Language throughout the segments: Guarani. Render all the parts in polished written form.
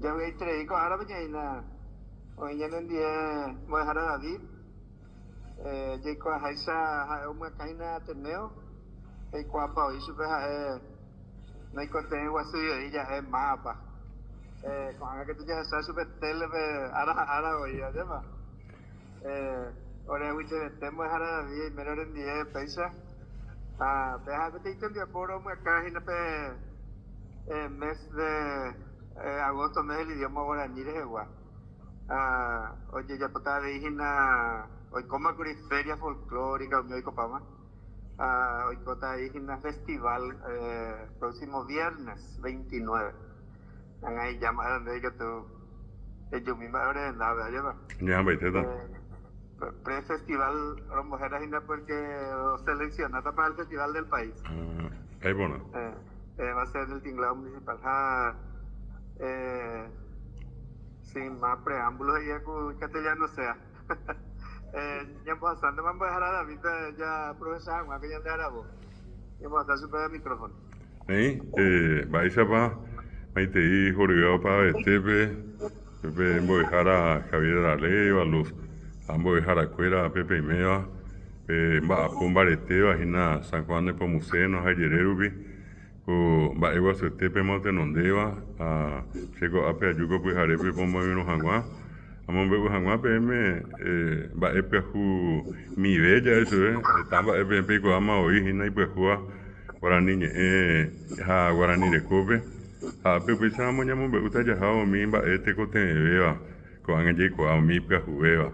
Javy'aiterei ko árape ñaína oĩ ñanendie Mbo'ehára David, jaikuaaháicha ha'e omyakãhína Ateneo, jaikuaapa voi chupe ha'e noikotevẽ guasuivei ja'e mávapa. Ko'ág̃a katu jahecha chupe télepe ára ha ára voi, ajépa? Ore aguyjevete Mbo'ehára David oimérõ orendie péicha. Ha péva ha'e peteĩ tembiapo romyakã hína pe mes de agosto mes del idioma guarani rehegua. Ha ojejapóta avei hína oikóma kuri feria folclórica umi oikopáma ha oikóta avei hína festival próximo viernes 29. Ág̃a ijáma nde ikatu ejumi mba'e ore rendápe, ajépa? Ñaha'ãmbaitéta. Pre-festival rombohéra hína porque oseleccionáta para el festival del país. Ah, iporã. Va a ser en el tinglado municipal. Ha sin más preámbulos he'íva ku castellano sea. Ñambohasántema mbo'ehára David-pe jaaprovecha hag̃ua ko ñande aravo. Ñambohasa chupe micrófono. Néi, mba'éichapa maitei horyvéva opavavetépe, pe mbo'ehára Javier Arévalos ha mbo'eharakuéra pe peiméva, pe mba'apo mbaretéva hína San Juan Nepomuceno ha ijere rupi, ko mba'e guasuete pemotenondéva ha che ko'ápe aju ko pyharépe pomoirũ hag̃ua. Amombe'u hag̃ua peẽme mba'e pyahu mive ja'e chupe, heta mba'e peẽ peikuaáma voi hína ipyahúva guarani ñe'ẽ ha guarani rekópe. Ha ápe upéicharamo ñamombe'úta jahávo umi mba'e tekotevẽvéva ko'ág̃a jaikuaa umi ipyahuvéva.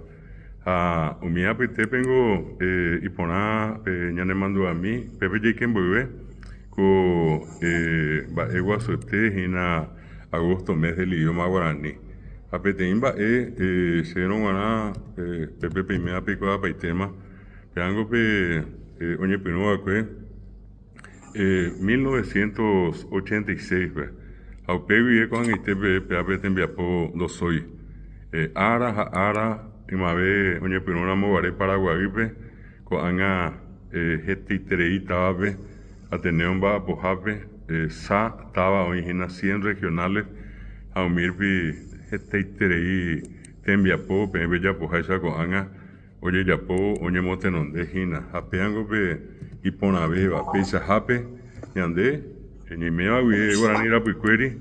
Ha umi apytépengo iporã pe ñanemandu'ami pépe jaike mboyve ko mba'e guasuete hína agosto mes del idioma guarani. Ha peteĩ mba'e chérõ g̃uarã pépe peiméva peikuaapaitéma, pévango pe oñepyrũ va'ekue 1986-pe ha upe guive ko'ag̃aite peve péva pe tembiapo ndosói. Ára ha ára ymave oñepyrũramo guare Paraguaýpe ko'ág̃a hetaiterei távape Ateneo mba'apohápe sa táva oĩ hína cien regionales ha umi rupi hetaiterei tembiapo peẽ pejapoháicha ko'ág̃a ojejapo oñemotenonde hína ha péango pe iporãvéva peichahápe ñande ñaiméva guive guarani rapykuéri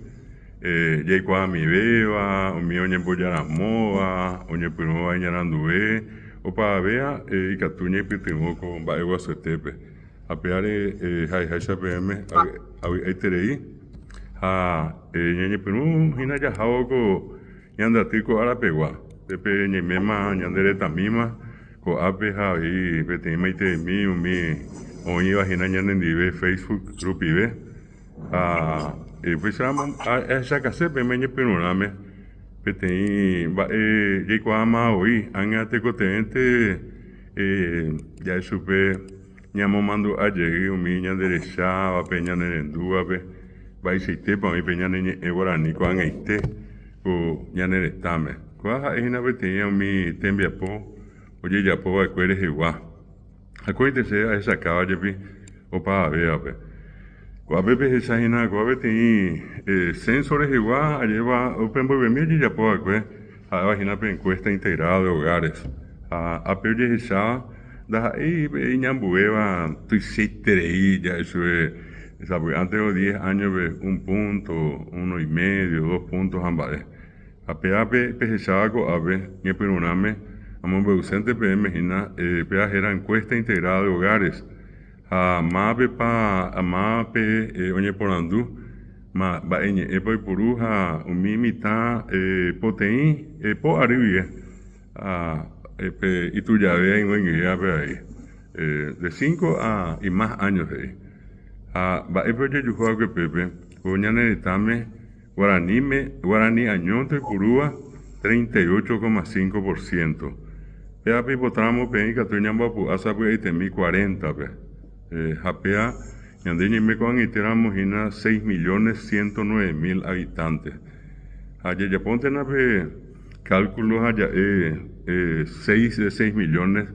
jaikuaamivéva umi oñembojaramóva oñepyrũva iñaranduve opavavéva ikatu ñaipytyvõ ko mba'e guasuetépe. Ha péare ha'eháicha peẽme avy'aiterei ha ñañepyrũ hína jahávo ko ñande aty ko ára pegua. Pépe ñaiméma ñande retãmíma ko'ápe ha avei peteĩ maiteimi umi oĩva hína ñanendive Facebook rupive. Ha upéicharamo ahechakase peẽme ñepyrũrãme peteĩ mba'e jaikuaáma voi ág̃a tekotevẽnte ja'e chupe ñamomandu'a jey umi ñanderechávape, ñanerendúvape mba'eichaitépa oĩ pe ñane ñe'ẽ guarani ko'ag̃aite ko ñane retãme. Kóva ha'e hína peteĩ umi tembiapo ojejapo va'ekue rehegua. Akóinte che ahechakáva jepi opavavévape. Ko'ápe pehecha hína kóva peteĩ censo rehegua ajéva upe mboyvemi ojejapo va'ekue ha'éva hína pe encuesta integrada de hogares. Ha ápe ojehecháva ndaha'éi pe iñambuéva tuichaiterei ja'e chupe sapy'ánte diez áñope un punto, uno y medio, dos puntos ha mba'e. Ha péva pe pehecháva ko'ápe ñepyrũrãme amombe'usénte peẽme hína péva héra Encuesta Integrada de Hogares ha mávapepa mávape oñeporandu mba'e ñe'ẽpa oipuru ha umi mitã poteĩ po ary guive pe itujavéva ig̃uaig̃uivévape avei de cinco a y más años he'i ha mba'épa ojejuhu va'ekue pépe ko ñane retãme Guaraníme, guarani añónte oipurúva 38,5 por ciento. Péva peipotáramo peẽ ikatu ñamboapu'a sapy'aitemi 40-pe. Ha péva ñande ñaime ko'ag̃aitéramo hína seis millones ciento nueve mil habitantes. Ha jajapóntena pe cálculo ha ja'e seis de seis millones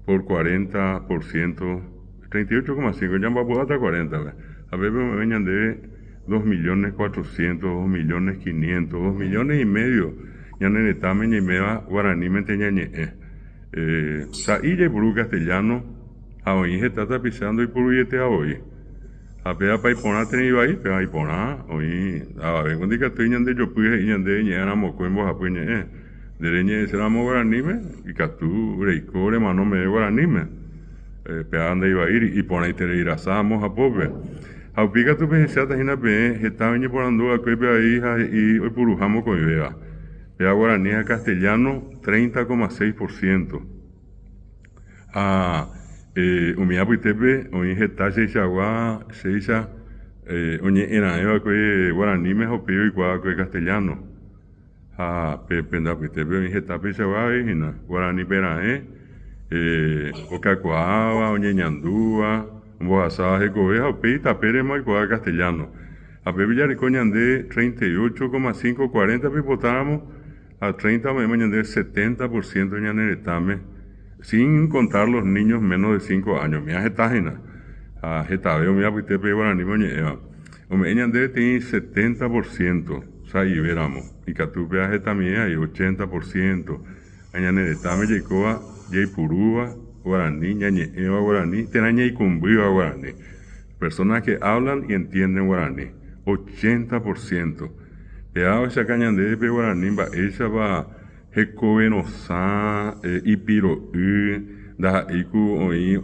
por cuarenta por ciento, 38,5, ñamboapu'áta 40-pe. Ha pépe ome'ẽ ñandéve. Dos millones cuatrocientos, dos millones quinientos, dos millones y medio ñane retãme ñaiméva guaranímente ñañe'ẽ. Sa'i jaipuru castellano ha oĩ heta tapicha ndoipuruietéva voi. Ha pévapa iporã térã ivai? Péva iporã, oĩ avavéngo ndikatúi ñande jopy he'i ñande ñe'ẽ aramokõi mbohapy ñe'ẽ. Nde reñe'ẽséramo guaraníme, ikatu reiko remano meve guaraníme. Péva ndaivaíri, iporãiterei rasa amo hapópe. Ha upéi katu pehecháta hína peẽ heta oñeporandu va'ekue pe avei ha he'i oipuruha mokõivéva. Péva guarani ha castellano treinta coma seis por ciento. Ha umi apytépe oĩ heta cheichagua, chéicha oñe'ẽ raẽ va'ekue guaraníme ha upéi oikuaa va'ekue castellano. Ha pe pende apytépe oĩ heta peichagua avei hína, guarani-pe raẽ, okakuaáva, oñeñandúva, ombohasáva hekove ha upéi tapérema oikuaa castellano. Ha pépe jareko ñande 38,5 40 pipotáramo ha 30 ome'ẽma ñande 70 por ciento ñane retãme, sin contar los niños menos de 5 años, umíva heta hína ha hetave umi apytépe guaraníme oñe'ẽva. Ome'ẽ ñande peteĩ 70 por ciento sa'ivéramo, ikatu péva hetamie ai 80 por ciento, ha ñane retãme jaikóva jaipurúva guarani, ñañe'ẽva guarani térã ñaikũmbýva guarani, personas que hablan y entienden guarani, 80 por ciento. Péva ohechauka ñandéve pe guarani mba'éichapa Hekoverosã ipiro'y ndaha'éi ku oĩ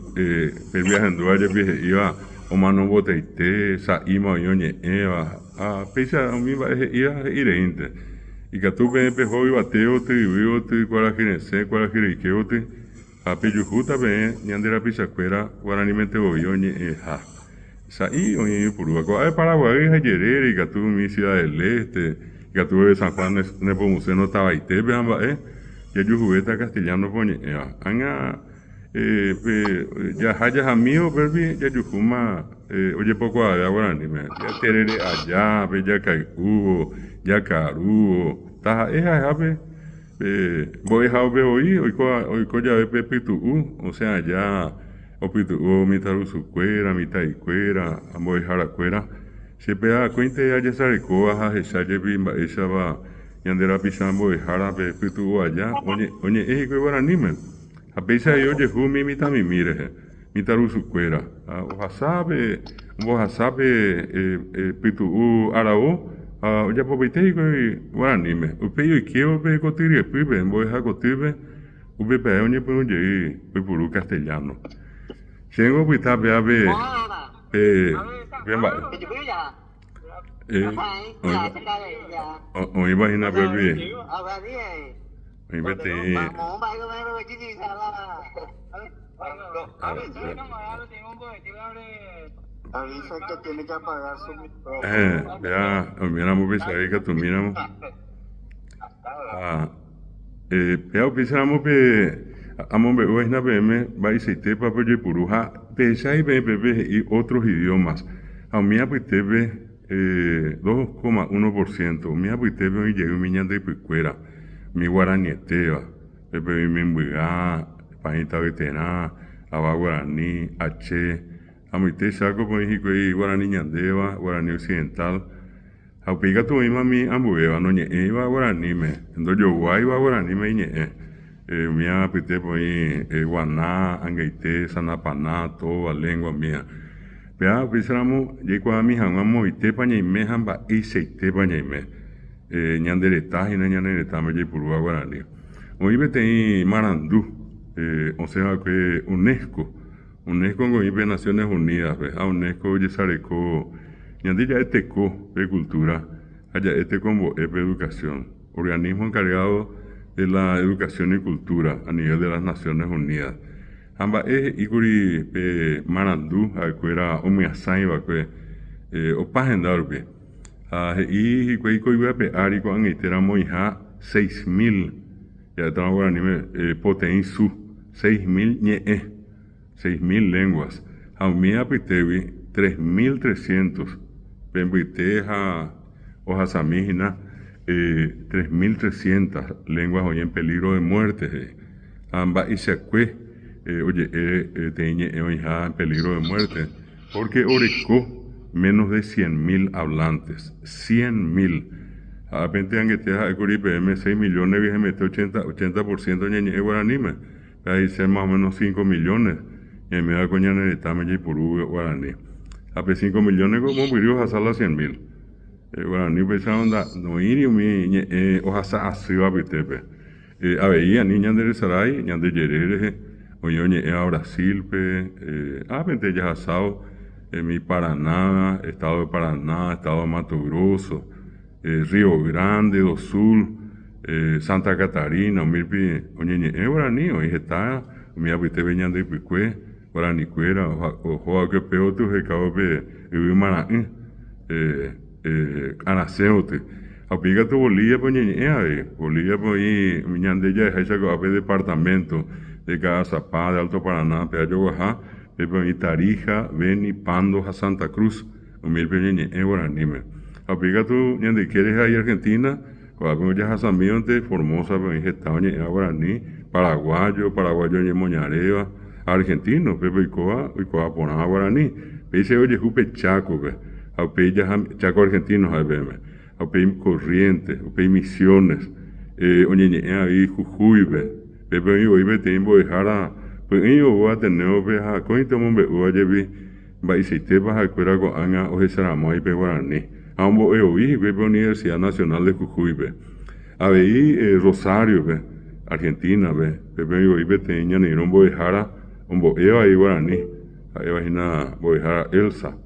pe viahendúva jepi he'íva omanombotaite, sa'íma oĩ oñe'ẽva ha péicha umi mba'e he'íva he'i reínte. Ikatu peẽ peho yvate gotyo, yvy gotyo, kuarahy resẽ, kuarahy reike gotyo ha pejuhúta peẽ ñande rapichakuéra guaranimente voi oñe'ẽha. Sa'i oĩ oipurúva. Ko'ápe Paraguay ha jerére ikatu umi Ciudad del Este, ikatu peve San Juan Nepomuceno tavaitépe ha mba'e, jajuhuvéta castellano-pe oñe'ẽva. Ág̃a pe jaha jahamívo upérupi jajuhúma ojepokuaavéva guaraníme. Jaterere aja, pe jakay'úvo, jakarúvo, taha'e ha'ehápe pe mbo'ehaópe voi oiko jave pe pytu'u osẽ aja Opytu'u mitãrusukuéra, mitã'ikuéra ha mbo'eharakuéra, che péva akóinte ajesarekóva ha ahecha jepi mba'éichapa ñande rapicha mbo'ehára pe pytu'u aja oñe'ẽ hikuái guaraníme. Ha péicha avei ojehu umi mitãmimi rehe, mitãrusukuéra. Ha ohasa pe, ombohasa pe pytu'u aravo ha ojapopaite hikuái guaraníme. Upéi oikévo pe koty ryepýpe, mbo'eha kotýpe. Upe ae oñepyrũ jey oipuru castellano. Chéngo opyta péva pe pe pe mba'e. Oĩva hína pépe oĩ peteĩ Péva oiméramo peichave ikatumíramo. Ha Péva upéicharamo pe amombe'úva hína peẽme mba'eichaitépa pe ojepuru ha pehechái peẽ pépe he'i otros idiomas ha umi apytépe 2,1 por ciento umi apytépe oĩ jey umi ñande ypykuéra, umi guaranietéva, pépe oĩ Membyga, Paĩ Tavyterã, Ava Guarani, Ache, amoite Chákope oĩ hikuái Guarani Ñandéva, Guarani Occidental. Ha upéi katu oĩma umi ambuéva noñe'ẽiva guaraníme, ndojoguáiva guaraníme iñe'ẽ. Umíva apytépe oĩ guana, angaite, sanapana, tóva, lengua umíva. Péva upéicharamo jaikuaami hag̃ua moõitépa ñaime ha mba'eichaitépa ñaime. Ñande reta hína ñane retãme jaipurúva guarani. Oĩ peteĩ marandu osẽ va'ekue UNESCO. UNESCO-ngo oĩ pe Naciones Unidas-pe ha UNESCO ojesareko ñande ja'e teko pe cultura ha ja'e tekombo'e pe educación, organismo encargado de la educación y cultura a nivel de las Naciones Unidas. Ha mba'e he'íkuri pe marandu ha'ekuéra omyasãi va'ekue opa henda rupi. Ha he'i hikuái ko yvy ape ári ko'ag̃aite ramo oĩha 6000, ja'étarõ guaraníme poteĩ su, 6000 ñe'ẽ. 6000 lenguas, ha umi apytégui 3300 pe mbyte ha ohasami hína 3300 lenguas oĩ en peligro de muerte he'i. Ha mba'eichakue oje'e peteĩ ñe'ẽ oĩha en peligro de muerte, porque oreko menos de cien mil hablantes. Cien mil! Ha ápente angete ha'ékuri peẽme seis millones-gui hemete ochenta, ochenta por ciento ñañe'ẽ guaraníme. Péva he'ise más o menos cinco millones ñaiméva ko ñane retãme jaipuru guarani. Ha pe cinco millones-ko mombyry ohasa la cien mil. Guarani upéicharõ noĩri umi ñe'ẽ ohasa asýva apytépe. Avei ani ñanderesarái ñande jere rehe, oĩ oñe'ẽva Brasil-pe, ápente jahasávo umi Paraná, estado de Paraná, estado de Mato Grosso, Río Grande do Sul, Santa Catarina, umírupi oñeñe'ẽ guarani, oĩ heta umi apytépe ñande ypykue, guaranikuéra oho va'ekue pévoty ohekávo pe yvy mara'ỹ. Arasẽvoty. Ha upéi katu Bolivia-pe oñeñe'ẽ avei. Bolivia-pe oĩ umi ñande ja'eháicha ko'ápe departamento de Ka'asapa, de Alto Paraná, pe ajoguaha, pépe oĩ Tarija, Beni, Pando ha Santa Cruz, umípe oñeñe'ẽ guaraníme. Ha upéi katu ñande yke rehe avei Argentina, ko'ápe ojahasamívante Formosa-pe oĩ heta oñe'ẽva guarani, paraguayo, paraguayo oñemoñaréva, ha argentino, pépe oikóva oikuaa porãva guarani. Péicha ojehu pe Chaco-pe. Ha upéi jaha Chaco Argentino ha'e peẽme. Ha upéi Corrientes, upéi Misiones, oñeñe'ẽ avei Jujuy-pe. Pépe oĩ voi peteĩ mbo'ehára py'ỹi ou Ateneo-pe ha akóinte omombe'úva jepi mba'eichaitépa ha'ekuéra ko'ág̃a ohecharamo avei pe guarani. Ha ombo'e voi hikuái pe Universidad Nacional de Jujuy-pe. Avei Rosario-pe, Argentina-pe, pépe oĩ voi peteĩ ñane irũ mbo'ehára ombo'éva avei guarani. Ha'éva hína mbo'ehára Elsa.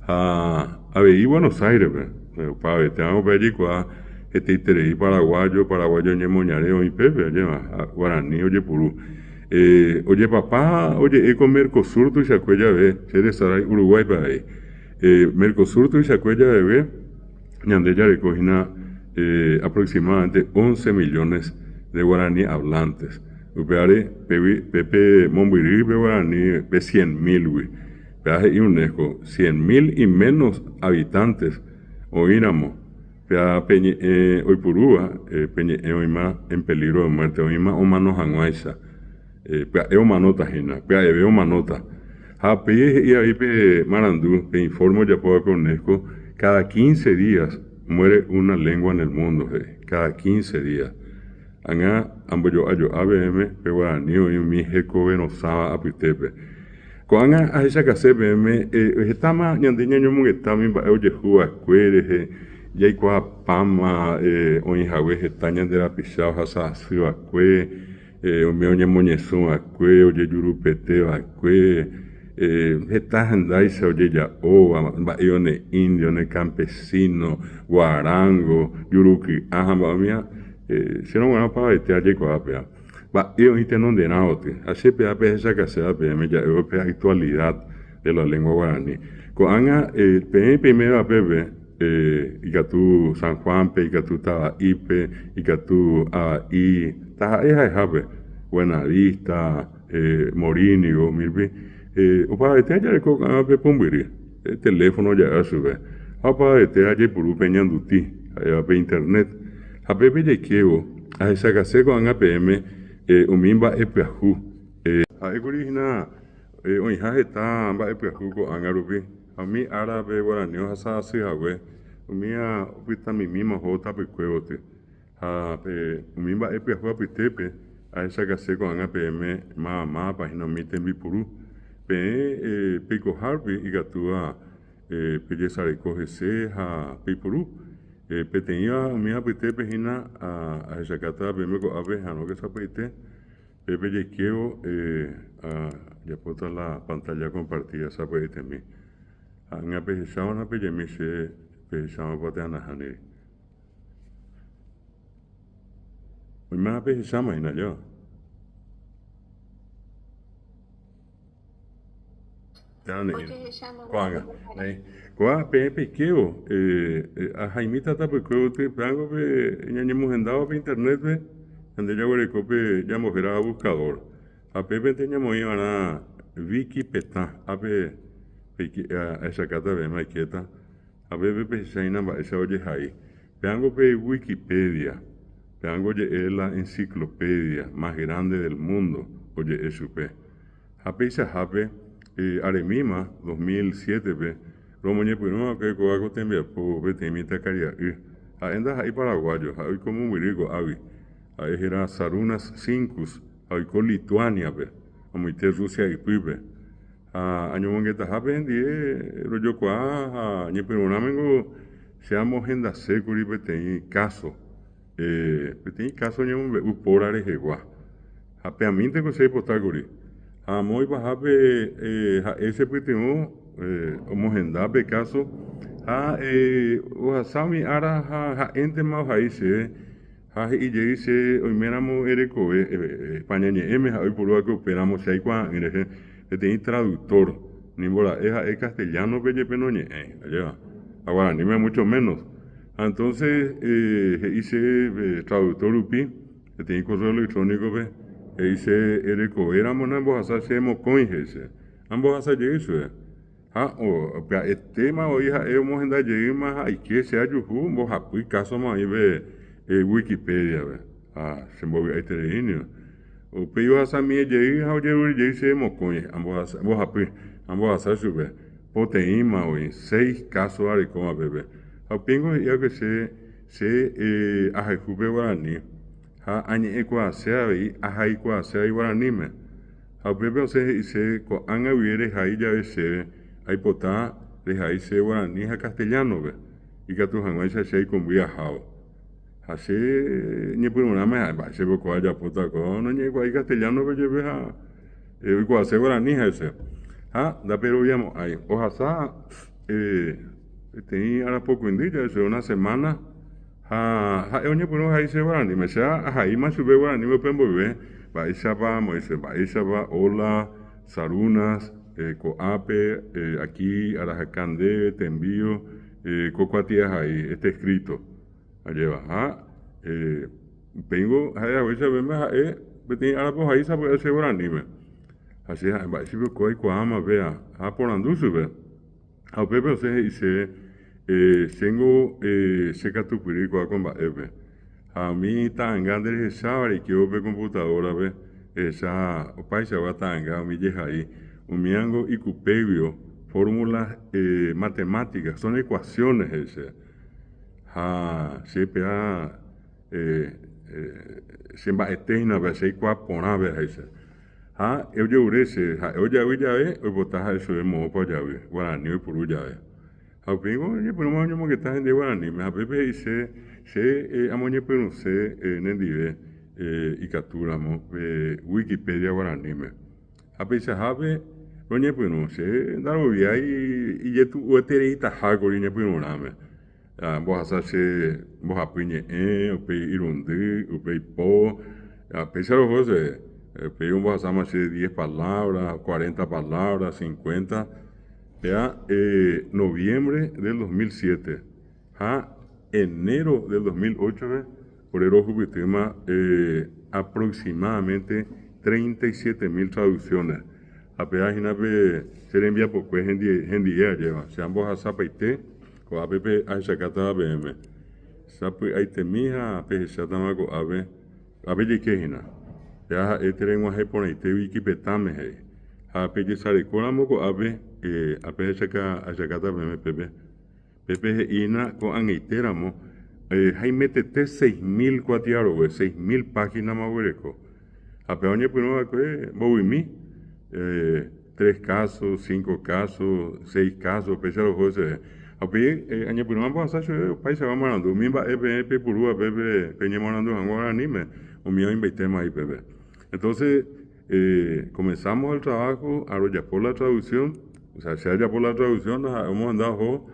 Ha avei Buenos Aires-pe, opavavete ãva upe jaikuaa hetaiterei paraguayo, paraguayo ñemoñare oĩ pépe, ajéva, ha guarani ojepuru. Ojepapa oje'e ko Mercosur tuichakue jave, che resarái Uruguáipe avei. Mercosur tuichakue javeve ñande jareko hína aproximadamente once millones de guarani hablantes. Upévare pégui pépe mombyry pe guarani pe cien mil-gui. Péva he'i UNESCO, cien mil y menos habitantes oĩramo, péva pe ñe'ẽ oipurúva, pe ñe'ẽ oĩma en peligro de muerte, oĩma omano hag̃uáicha. Pya'e omanóta hína, pya'eve omanóta. Ha péi he'i avei pe marandu, pe informe ojapóva pe UNESCO, cada quince días muere una lengua en el mundo, he'i, cada quince días. Ág̃a ambojo'ajo'a peẽme pe guarani oĩ umi hekoverosãva apytépe. Ko'ág̃a ahechakase peẽme hetáma ñande ñañomongeta umi mba'e ojehu va'ekue rehe, jaikuaapáma oĩ hague heta ñande rapicha ohasa asy va'ekue, umi oñemoñesũ va'ekue, ojejurupete va'ekue, heta hendáicha ojeja'óva, mba'e one indio, one campesino, guarango, juruky'a ha mba'e umíva. Chérõ g̃uarã opavavete ajaikuaa péva. Mba'e oĩ tenonderã oty. Ha che péva pehechakaséva peẽme ja'évo pe actualidad de la lengua guarani. Ko'ág̃a peẽ peiméva pépe, ikatu San Juan-pe, ikatu Tava'ípe, ikatu Ava'i, taha'e ha'ehápe, Buenavista, Morínigo, umírupi, opavavete ajareko ko'ág̃a pe pumbyry, teléfono ja'éva chupe. Ha opavavete ajaipuru pe ñanduti, ha'éva pe internet. Ha pépe jaikévo, ahechakase ko'ág̃a peẽme umi mba'e pyahu. Ha'ékuri hína oĩha heta mba'e pyahu ko'ág̃a rupi, ha umi árape guarani ohasa asy hague, umíva opytamimíma oho tapykuévoty. Ha pe umi mba'e pyahu apytépe ahechakase ko'ág̃a peẽme máva mávapa hína umi tembipuru. Peẽ peikoha rupi ikatúva pejesareko hese ha peipuru. Peteĩva umi apytépe hína ahechakáta peẽme ko'ápe harõke sapy'aite pe pejeikévo ajapóta la pantalla compartida sapy'aitemi. Ha ág̃a pehecháva pejemi che pehechámapa térã nahániri. Oiméva pehecháma hína ajéva. Ko'ág̃a, kóa peẽ peikévo, ahaimíta tapykue yvyty plángope ñañemohendáva pe internet-pe, ñande jaguereko pe ñambohérava buscador. Ha pépente ñamoĩ va'erã Vikipetã, ápe ahechakáta peẽme aikéta, ha pépe pehecháina mba'éicha ojehai. Péango pe Wikipedia, péango oje'e la enciclopedia más grande del mundo oje'e chupe. Ha peichahápe, aremíma, 2007-pe, Romoñepyrũ va'ekue kóva ko tembiapo peteĩ mitãkaria'y. Ha'e ndaha'éi paraguayo, ha'e oiko mombyry ko'águi. Ha'e héra Sarunas Sinkus ha oiko Lituania-pe, amoite Rusia ypýpe. Ha añomongetahápe hendie rojokuaa ha ñepyrũrãmengo che amohendasékuri peteĩ káso, peteĩ káso ñemombe'u póra rehegua. Ha peamínteko che aipotákuri. Ha amo ipahápe ha'e chepytyvõ omohenda pe káso ha ohasa umi ára ha ha'éntema ohai chéve ha he'i jey che oiméramo erekove España ñe'ẽme ha'e oiporu va'ekue upéramo che aikuaa'ỹ rehe peteĩ traductor nimbora'e ha'e castellano-pe jepe noñe'ẽi, ajépa, ha guaraníme mucho menos. Ha entonces he'i che traductor rupi peteĩ correo electrónico-pe he'i che erekovéramo nambohasa che mokõi he'i che, ambohasa jey chupe. Ha pya'etéma voi ha'e omohenda jeýma ha aike che ajuhu mbohapy kásoma oĩ pe Wikipedia-pe. Ha chembovy'aiterei ningo. Upéi ohasamie jey ha ojerure jey chéve mokõi, ambohasa, mbohapy, ambohasa chupe. Poteĩma voi, seis káso arekóma pépe. Ha upéingo he'i va'ekue che, che ahayhu pe guarani ha añe'ẽkuaase avei ahaikuaase avei guaraníme. Ha upépe osẽ he'i che, Ko'ág̃a guive rehai jave chéve, aipota rehai che guarani ha castellano-pe, ikatu hag̃uáicha che aikũmby ahávo. Ha che ñepyrũrãme ha'e, Mba'éichapa ko ajapóta ko noñe'ẽkuaái castellano-pe jepe ha oikuaase guarani ha'e che. Ha ndaperoviamo'ãi. Ohasa peteĩ arapokõindy jave che una semana. Ha ha'e oñepyrũ ohai che guaraníme. Che ahaíma chupe guaraníme upe mboyve, mba'éichapa, Moisés, mba'éichapa, Hola, Sarunas, ko'ápe, aquí, arahaka ndéve, te envío, ko kuatiahai, este escrito. Ajéva. Ha upéingo ha'e haguéicha upéme ha'e peteĩ árape ohai sapy'a che guaraníme. Ha che ha'e mba'éichapa oiko aikuaáma péva. Ha aporandu chupe. Ha upépe osẽ he'i chéve, Chéngo che katupyry oikuaa ko mba'épe. Ha umi ta'anga nde rehecháva reikévo pe komputadórape, ehecha opaichagua ta'anga umi jehai, umívango ikupéguio fórmulas matemáticas, son ecuaciones, he'i chéve. Ha che péva che mba'ete hína péva, che aikuaa porã péva, he'i chéve. Ha ojerure che, ha'e ojavy jave, oipota ha'e chupe moõpa ojavy, guarani oipuru jave. Ha upéingo oñepyrũma oñomongeta hendive guaraníme, ha pépe he'i che, che amoñepyrũse nendive ikatúramo pe Wikipedia guaraníme. Ha peichahápe roñepyrũ, che ndaroviái ijetu'uetereitahákuri ñepyrũrãme. Ambohasa che mbohapy ñe'ẽ, upéi irundy, upéi po. Ha péicha roho che, upéi ombohasáma che diez palabra, cuarenta palabra, cincuenta. Péa noviembre del 2007 ha enero del 2008-pe ore rohupytýma aproximadamente 37 mil traducciones. Ha péa hína pe che rembiapokue hendie ajéva. Che ambohasapaite. Ko'ápe pe ahechakátava peẽme. Sapy'aitemi ha pehechátama ko'ápe, ápe jeike hína. Péva ha'e tereg̃uahẽ porãite Vikipetãme he'i. Ha pejesarekóramo ko'ápe, ápe ahechakáta peẽme pépe. Pépe he'i hína ko'ag̃aitéramo haimetete 6000 kuatiarogue, 6000 páginama oguereko. Ha péva oñepyrũ va'ekue mbovymi. Tres káso, cinco káso, seis káso, upéicha roho chéve. Ha upéi añepyrũ ambohasa chéve opaichagua marandu, umi mba'e peẽ peipurúva pépe peñemoarandu hag̃ua guaraníme, umi oĩmbaitéma ipépe. Entonces, comenzamos el trabajo ha rojapo la traducción, o sea, che ajapo la traducción ha ha'e omohenda oho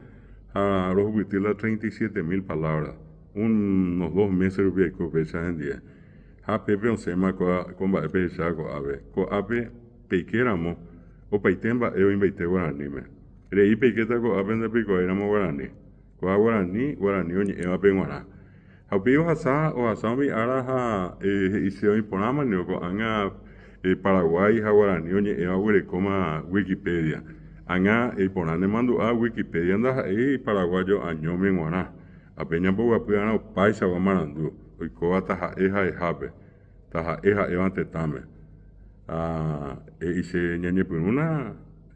ha rohupyty la 37 mil palabras, unos dos meses rupi aiko péicha hendie. Ha pépe osẽma ko mba'e pehecháva ko'ápe. Ko'ápe Peike ramo, opaite mba'e oĩmbaite guaraníme. Rei peikéta ko'ápe ndapeikuaái ramo guarani. Ko'ã guarani, guarani oñe'ẽvape g̃uarã. Ha upéi ohasa, ohasa umi ára ha he'ise oĩ porãma niko ko'ág̃a Paraguái ha guarani oñe'ẽva oguerekóma Wikipedia. Ág̃a iporã nemandu'a Wikipedia ndaha'éi paraguayo añóme g̃uarã. Ápe ñamboguapy'arã opaichagua marandu oikóva taha'e ha'ehápe. Taha'e ha'éva tetãme. Ha he'ise ñañepyrũna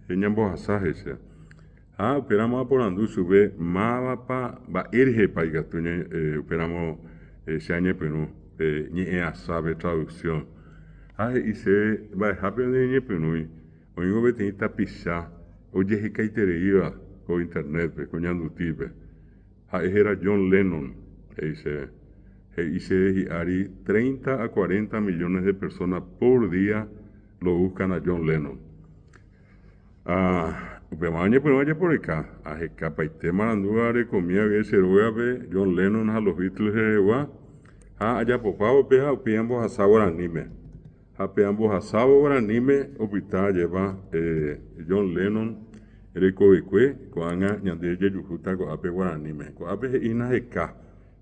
ñambohasa he'ise. Ha upéramo aporandu chupe mávapa mba'érehepa ikatu upéramo che añepyrũ pe ñe'ẽasa, pe traducción. Ha he'i chéve mba'ehápe oñeñepyrũi oĩvo peteĩ tapicha ojehekaitereíva ko internet-pe, ko ñandutípe. Ha'e héra John Lennon, he'i chéve. He'i chéve hi'ári treinta a cuarenta millones de personas por día lo buscan a John Lennon. Ha upéva oñepyrũ ajeporeka, ahekapaite marandu arekomi avei che rógape John Lennon ha los Beatles rehegua, ha ajapopávo péva upéi ambohasa guaraníme. Ha pe ambohasávo guaraníme opyta ajépa John Lennon rekovekue, ko'ág̃a ñande jajuhúta ko'ápe guaraníme. Ko'ápe he'ína heka,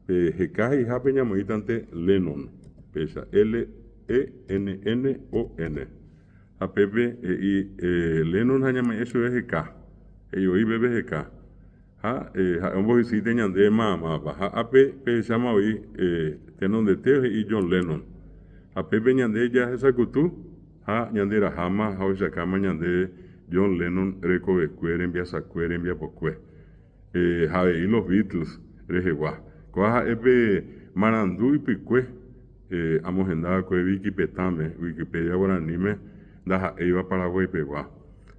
pe heka he'ihápe ñamoĩtante Lennon, péicha L-E-N-N-O-N. Ha pépe he'i Lennon ha ñame'ẽ chupe heka, he'i voi pépe heka. Ha ha'e ombohysýite ñande mávapa. Ha ápe pehecháma voi tenondete he'i John Lennon. Ha pépe ñande jahesakutu ha ñande raháma ha ohechakáma ñande John Lennon rekovekue, rembiasakue, rembiapokue. Ha avei los Beatles rehegua. Kóva ha'e pe marandu ypykue amohenda va'ekue Vikipetãme, Wikipedia guaraníme, ndaha'éiva Paraguaipegua.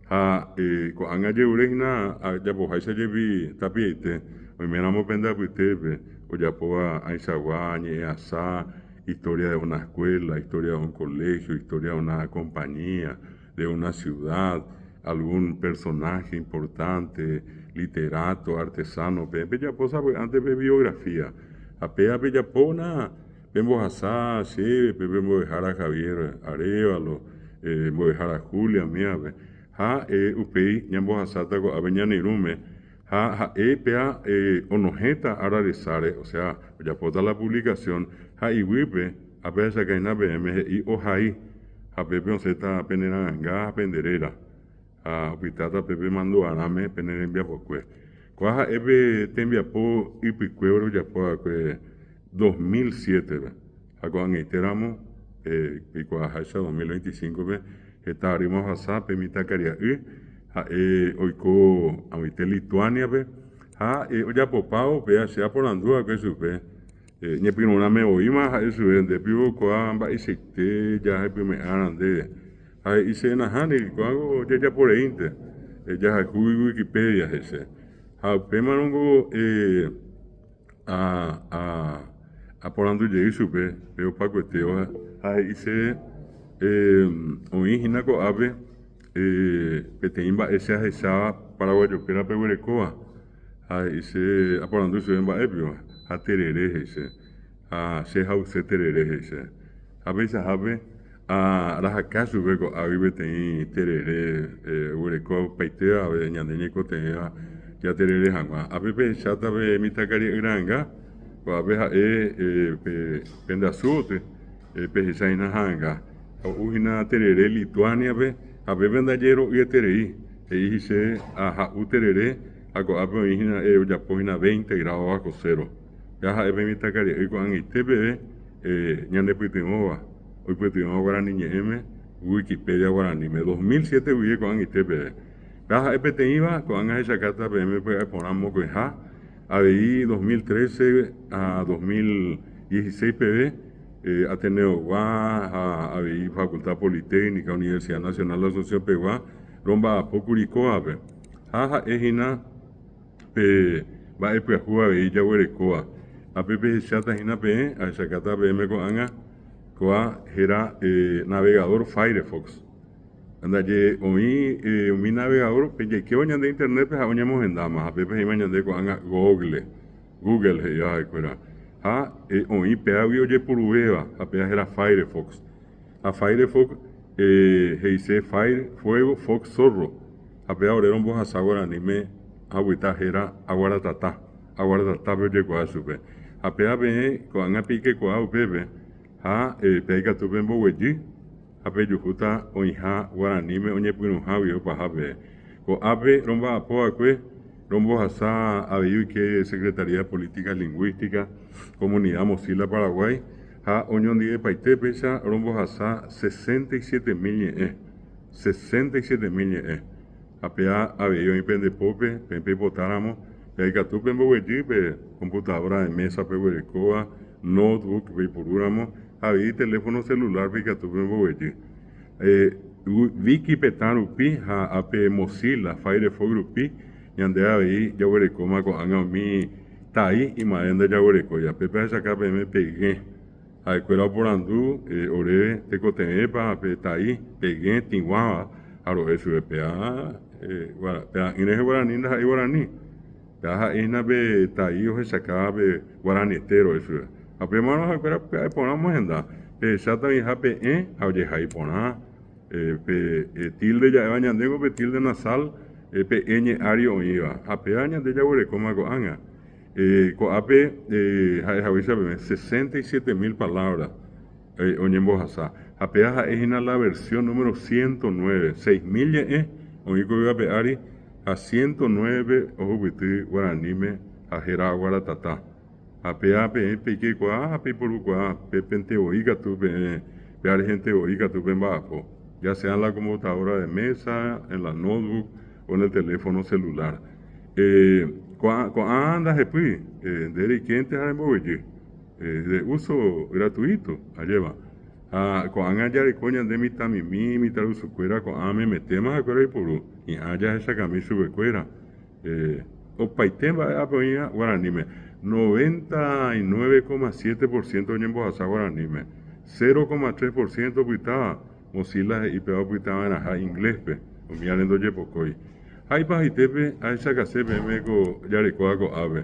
Ha ko'ág̃a ajerure hína ajapoháicha jepi tapiaite, oiméramo pende apytépe ojapóva ãichagua ñe'ẽasa, historia de una escuela, historia de un colegio, historia de una compañía, de una ciudad, algún personaje importante, literato, artesano, peẽ pejapo sapy'ánte pe biografía. Ha péva pejapóna pembohasa chéve, pe pembo'ehára Javier Arévalo, mbo'ehára Julia umívape. Ha upéi ñambohasáta ko'ápe ñane irũme ha ha'e péva onohẽta ára resáre, osea, ojapóta la publicación ha iguýpe ha pehechakaina peẽme he'i ohai ha pépe osẽta pene ra'ãnga ha pende réra ha opytáta pépe mandu'arãme pene rembiapokue. Kóva ha'e pe tembiapo ypykue ojapo va'ekue 2007-pe ha ko'ag̃aite ramo peikuaaháicha 2025-pe heta arýma ohasa pe mitãkaria'y ha'e oiko ag̃uite Lituania-pe ha ojapopávo péva che aporandu va'ekue chupe ñepyrũrãme voíma ha'e chupe nde piko kóva mba'eichaite jahepyme'ẽ'arã ndéve ha he'i che nahániri ko'ág̃a jajaporeínte jahayhúgui Wikipedia he'i che ha upémarõngo Aporandu jey chupe pe opakuetéva ha he'i chéve oĩ hína ko'ápe peteĩ mba'e che ahecháva paraguayokuéra peguerekóva ha he'i che aporandu chupe mba'épepa ha terere he'i che ha che ha'use terere he'i che ha peichahápe Arahaka chupe ko'águi peteĩ terere oguereko opaitéva ave ñande ñaikotevẽva jaterere hag̃ua. Ápe pehecháta pe mitãkaria'y ra'ãnga, ko'ápe ha'e pe pende asúoty pehecha hína ha'ãnga. Ho'u hína terere Lituania-pe ha pépe ndaje ro'yeterei, he'i che ha'u terere ha ko'ápe oĩ hína ojapo hína veinte grado bajo cero. Péva ha'e pe mitãkaria'y ko'ag̃aite peve ñanepytyvõva. Oipytyvõ guarani ñe'ẽme Wikipedia guaraníme 2007 guive ko'ag̃aite peve. Péva ha'e peteĩva, ko'ág̃a ahechakáta peẽme pya'e porã mokõiha, avei 2013 ha 2016 peve Ateneo-gua ha avei Facultad Politécnica Universidad Nacional de Asunción pegua romba'apókuri kóvape. Ha ha'e hína pe mba'e pyahu avei jaguerekóva. Ápe pehecháta hína peẽ, ahechakáta peẽme ko'ág̃a, kóa héra navegador Firefox. Ndaje oĩ umi navegador pe jaikéva ñande internet-pe ha oñemohendáma ha pépe he'íma ñande ko'ág̃a Google, Google he'íva ha'ekuéra. Ha oĩ péagui ojepuruvéva ha péa héra Firefox. Ha Firefox he'ise fire, fuego, fox, zorro. Ha péva ore rombohasa guaraníme haguita héra Aguaratata. Aguaratatápe ojekuaa chupe. Ha péva peẽ ko'ág̃a peikekuaa upépe ha péa ikatu pemboguejy ha pejuhúta oĩha guaraníme oñepyrũha guive opaha peẽ. Ko'ápe romba'apo va'ekue rombohasa avei oike Secretaría de Políticas Lingüísticas Comunidad Mozilla Paraguay ha oñondivepaite péicha rombohasa 67 mil ñe'ẽ. 67 mil ñe'ẽ. Ha péva avei oĩ pende pópe, peẽ peipotáramo, péva ikatu pemboguejy pe computadora de mesa peguerekóva, notebook peipurúramo, ha avei teléfono celular-pe ikatu pemboguejy. Vikipetã rupi ha ápe Mozilla Firefox rupi ñande avei jaguerekóma ko'ág̃a umi tai ymave ndajaguerekóiva. Pépe ahechaka peẽme pegẽ. Ha'ekuéra oporandu oréve tekotevẽpa pe tai pegẽ tĩguáva ha ro'e chupe péva péva'ỹ rehe guarani ndaha'éi guarani. Péva ha'e hína pe tai ohechakáva pe guaraniete ro'e chupe. Ha upémarõ ha'ekuéra pya'e porã omohenda. Pehecháta oĩha pe ẽ ha ojehai porã pe tilde ja'éva ñandéngo pe tilde nasal pe ẽ ári oĩva. Ha péva ñande jaguerekóma ko'ág̃a. Ko'ápe ha'e haguéicha peve 67.000 palabra oñembohasa. Ha péva ha'e hína la versión número 109, 6.000 ñe'ẽ oĩ ko yvy ape ári ha 109-pe ohupyty guaraníme ha héra Aguaratata. Ha péva peẽ peikekuaa ha peiporukuaa, pépente voi katu peẽ, péva rehente voi katu pemba'apo, ya sea en la computadora de mesa, en la notebook o en el teléfono celular. Ko'ã ndahepýi, nde reikénte ha remboguejy, de uso gratuito, ajéva. Ha ko'ág̃a jareko ñande mitãmimi, mitãrusukuéra ko'ã memetéma ha'ekuéra oiporu, hi'ã jahechakami chupekuéra. Opaite mba'e ápe oĩva guaraníme, 99,7% oñembohasa guaraníme, 0,3% opytáva, Mozilla he'i péva opytava'erãha inglés-pe, umíare ndojepokói. Ha ipahaitépe ahechakase peẽme ko jarekóva ko'ápe.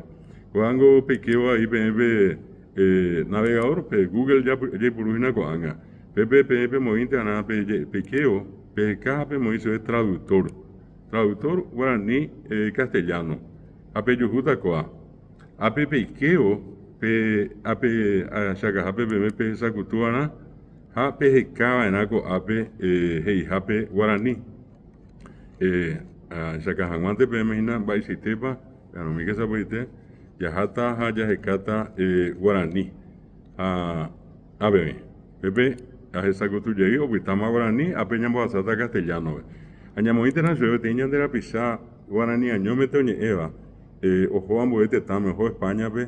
Ko'ág̃a peikévo avei peẽ pe navegador-pe, Google jaipuru hína ko'ág̃a. Pépe peẽ pemoĩnte va'erã peikévo, peheka ha pemoĩ chupe traductor. Traductor guarani castellano. Ha pejuhúta kóa. Ápe peikévo pe ápe ahechakahápe peẽme pehesakutu va'erã ha peheka va'erã ko'ápe he'ihápe guarani. Ahechaka hag̃uánte peẽme hína mba'eichaitépa aromíke sapy'aite jaháta ha jahekáta guarani. Ha ápeve, pépe ahesakutu jey opytáma guarani, ápe ñambohasáta castellano-pe. Ha ñamoĩtena chupe peteĩ ñande rapicha guarani añómente oñe'ẽva, oho ambue tetãme, oho España-pe,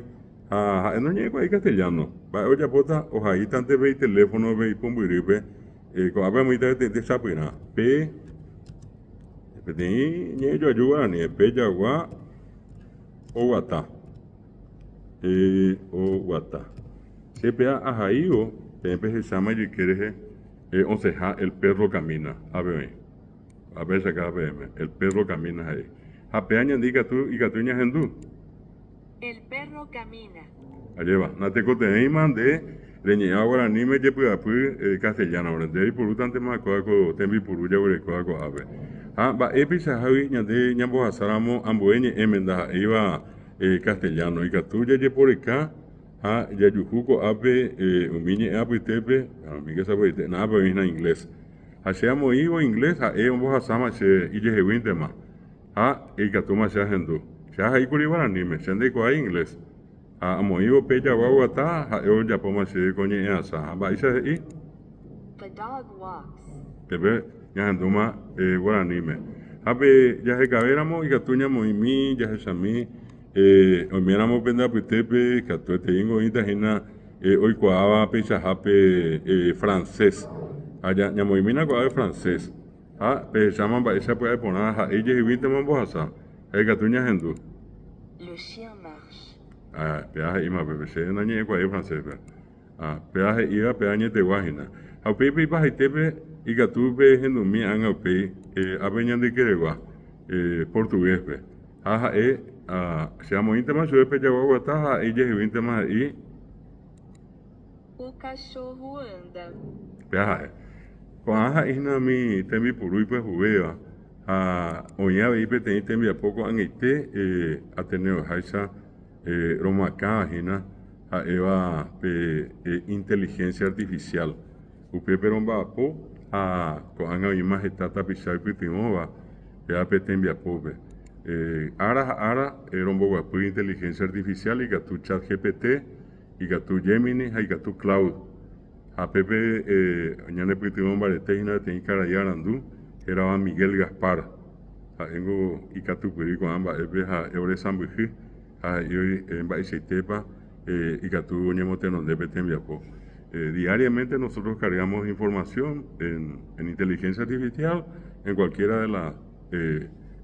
ha ha'e noñe'ẽkuaái castellano. Mba'e ojapóta ohaítante pe iteléfono-pe, ipumbyrýpe, ko'ápe amoĩta peteĩ techapyrã. Pe peteĩ ñe'ẽjoaju guarani, pe jagua oguata. Oguata. Che péa ahaívo peẽ pehecháma ijyke rehe osẽha el perro camina. Ápe oĩ. Ápe ahechakáva peẽme. El perro camina he'i. Ha péa ñande ikatu ikatu ñahendu. El perro camina. Ajépa, natekotevẽima nde reñe'ẽva guaraníme jepy'apy castellano-re. Nde reipurútantema kóva ko tembipuru jaguerekóva ko'ápe. Ha mba'e peichahágui ñande ñambohasáramo ambue ñe'ẽme ndaha'éiva castellano, ikatu jajeporeka ha jajuhu ko'ápe umi ñe'ẽ apytépe, nápe oĩ hína inglés. Ha che amoĩvo inglés ha'e ombohasáma che ijeheguíntema ha ikatúma che ahendu. Che ahaíkuri guaraníme, che ndaikuaái inglés. Ha amoĩvo pe jagua oguata ha'e ojapóma chéve ko ñe'ẽasa. Ha mba'éicha he'i? The dog walks. Pépe ñahendúma guaraníme. Ha pe jahekavéramo ikatu ñamoĩmi, jahechami, oiméramo pende apytépe katueteíngo oĩta hína oikuaáva peichahápe francés. Ha ñamoĩmína ko'ápe francés. Ha pehecháma mba'éicha pya'e porã ha'e ijeheguíntema ombohasa. Ha ikatu ñahendu. Le chien marche. Ah, péva he'íma pépe, che nañe'ẽkuaái francés-pe. Ah, péva he'íva péva añetegua hína. Ha upéi pe ipahaitépe ikatu pehendumi ág̃a upéi ápe ñande ykeregua, portugués-pe. Ha ha'e, ah, che amoĩntema chupe pe jagua guata ha ha'e ijeheguíntema he'i. O cachorro anda. Péva ha'e. Ko'ã ha'e hína umi tembipuru ipyahuvéva ha oĩ avei peteĩ tembiapo ko'ag̃aite Ateneoháicha romoakãva hína ha'éva pe inteligencia artificial. Upépe romba'apo ha ko'ág̃a oĩma heta tapicha oipytyvõva péva pe tembiapópe. Ára ha ára romboguapy inteligencia artificial ikatu ChatGPT, ikatu Gemini ha ikatu Claude. Ha pépe ñanepytyvõ mbarete hína peteĩ karai arandu hérava Miguel Gaspar. Ha'éngo ikatupyry ko'ã mba'épe ha'e oresãmbyhy ha he'i mba'eichaitépa ikatu oñemotenonde pe tembiapo. Diariamente nosotros cargamos información en inteligencia artificial, en cualquiera de la,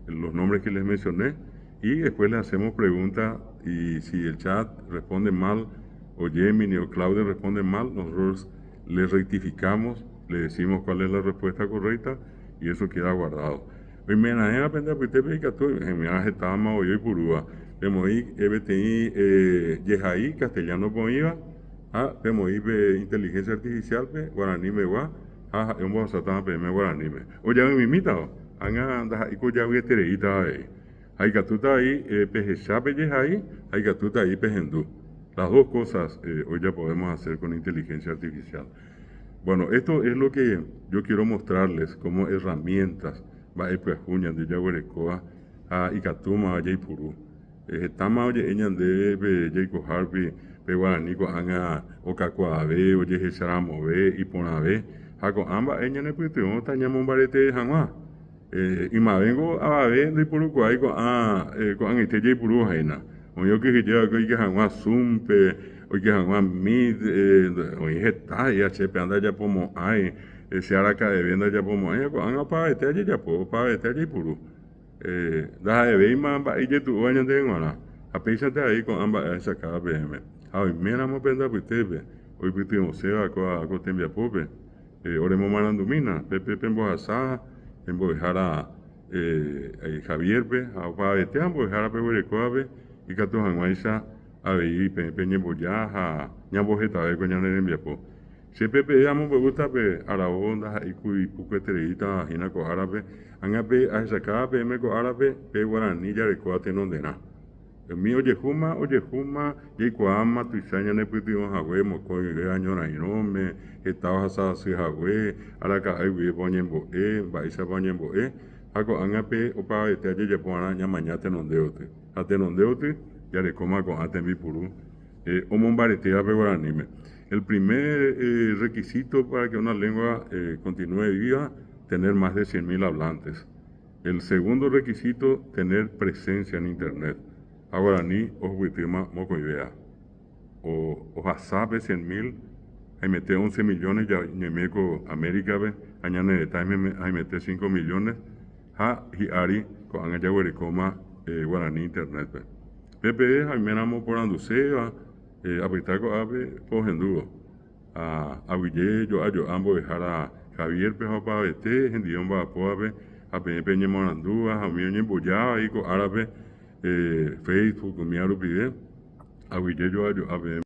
los nombres que les mencioné, y después le hacemos preguntas y si el chat responde mal, o Gemini o Claude responde mal, nosotros le rectificamos, le decimos cuál es la respuesta correcta y eso queda guardado. Oimeraẽva pende apytépe ikatu oimeraẽ hetáma voi oipurúva. Pemoĩ peteĩ jehai castellano-pe oĩva ha pemoĩ pe inteligencia artificial-pe guaranimegua ha ha'e ombohasátama peẽme guaraníme. Ojavymimítava, ág̃a ndaha'éi ko ojavyetereíta avei. Ha ikatúta avei pehecha pe jehai ha ikatúta avei pehendu. Las dos cosas hoy ya podemos hacer con inteligencia artificial. Bueno, esto es lo que yo quiero mostrarles como herramientas mba'e pyahu ñande jaguerekóva ha ikatúma jaipuru. Hetáma oje'e ñandéve pe jaikohárupi pe guarani ko'ág̃a okakuaave, ojehecharamove, iporãve ha ko'ã mba'e ñanepytyvõta ñamombareteve hag̃ua. Ymavéngo avave ndoipurukuaái ko'ã ko'ag̃aite jaipurúva hína. Oĩ okyhyjéva oike hag̃ua Zoom-pe, oike hag̃ua Meet, oĩ heta he'íva che péva ndajapomo'ãi, che araka'eve ndajapomo'ãi ha ko'ág̃a opavavete ajejapo, opavavete ajeipuru. Ndaha'evéima mba'e ijetu'úva ñandéve g̃uarã ha péichante avei ko'ã mba'e ahechakáva peẽme. Ha oiméramo pende apytépe oipytyvõséva ko tembiapópe, Oremomarandumína, pépe pembohasa mbo'ehára Javier-pe ha opavavete ha mbo'ehára peguerekóvape ikatu hag̃uáicha avei peẽ peñemboja ha ñambohetave ko ñane rembiapo. Che pepe amombe'úta pe aravo ndaha'éi ku ipukuetereítava hína ko árape, ág̃a pe ahechakáva peẽme ko árape pe guarani jarekóva tenonderã. Umi ojehúma, ojehúma, jaikuaáma tuicha ñanepytyvõ hague mokõive ñorairõme, heta ohasa asy hague, araka'e guivépa oñembo'e, mba'éichapa oñembo'e, ha ko'ág̃a pe opavavete ajejapo va'erã ñamaña tenonde gotyo. Ha tenonde gotyo jarekóma ko'ã tembipuru omombaretéva pe guaraníme. El primer requisito para que una lengua continúe viva, tener más de 100.000 hablantes. El segundo requisito, tener presencia en internet. Ha guarani ohupytýma mokõivéva. Ohasa pe 100.000, haimete 11 millones ñaime ko América-pe ha ñane retã haimete 5 millones ha hi'ári ko'ág̃a jaguerekóma guarani internet-pe. Pépe ha oiméramo poranduséva apyta ko'ápe pohendúvo. Ha aguyje jo'a jo'a mbo'ehára Javier-pe ha opavavete hendive omba'apóvape ha peẽ peñemoarandúva ha umi oñembojáva avei ko árape Facebook umíva rupive aguyje jo'a jo'a peẽme.